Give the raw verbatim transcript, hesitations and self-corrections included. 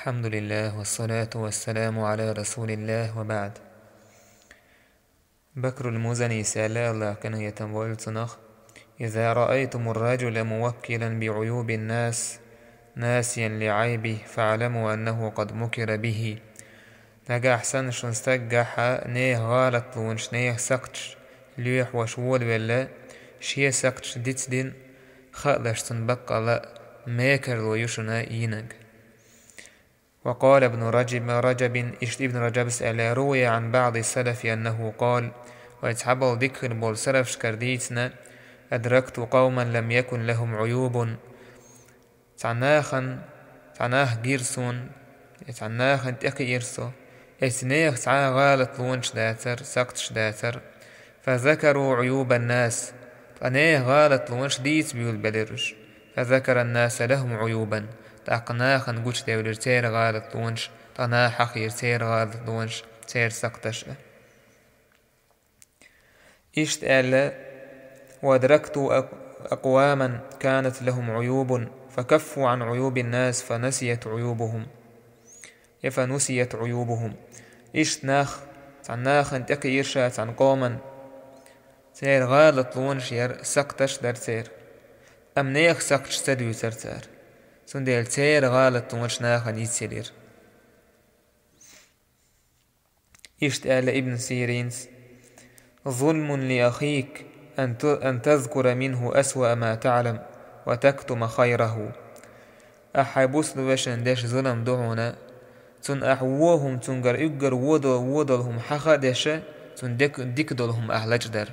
الحمد لله والصلاة والسلام على رسول الله وبعد. بكر المزني سأل الله كان يتنبول تنخ: إذا رأيتم الرجل موكلا بعيوب الناس ناسيا لعيبه فاعلموا أنه قد مكر به. Нагахь санна шун стаггахьа нехан гӀалатлонаш, нехан сакхташ лоьхьош волавелла, шен сакхташ дицдина, хаалаш цунна баккъалла мекарло ю шуна йинаг. وقال ابن رجب، رجب، иштта Ибн Раджабас аьлла: روي عن بعض السلف أنه قال, вай цхьаболу дика хир болу салафашкара дийцина: أدركت قوما لم يكن لهم عيوب. Цхьа нахана, цхьа нах гира суна, я цхьа нахана тӀекхиира со, эцу нехан цхьа а гӀалатлонаш дацара, сакхташ дацара. فذكروا عيوب الناس, ткъа нехан гӀалатлонаш дийца буьйлабелира уьш. فذكر الناس لهم عيوبا, тӀаккха нахана гучудевлира церан гӀалатлонаш, ткъа наха хьахийра церан гӀалатлонаш, церан сакхташ а. Иштта аьлла: وأدركت أق-، أقواما كانت لهم عيوب فكفوا عن عيوب الناس فنسيت عيوبهم. Я فنسيت عيوبهم. Иштта нах, цхьана нахана тӀекхиира ша цхьана къоман. Церан гӀалатлонаш яра, сакхташ дара церан. Амма нехан сакхташ ца дуьйцура цара. Цундела церан гӀалатлонаш нахана йицъелира. Иштта аьлла Ибн Сиринас: ظلم لأخيك أن ت-، أن تذكر منه أسوأ ما تعلم وتكتم خيره. Ахьа хьайн бусалба вешан деш зулам ду хьуна, цунна ахьа вон хӀума, цуьнгара уггар вон до-, вон долу хӀума хьаха а деш, цунна дек-, дика долу хӀума ахьа лачкъадар.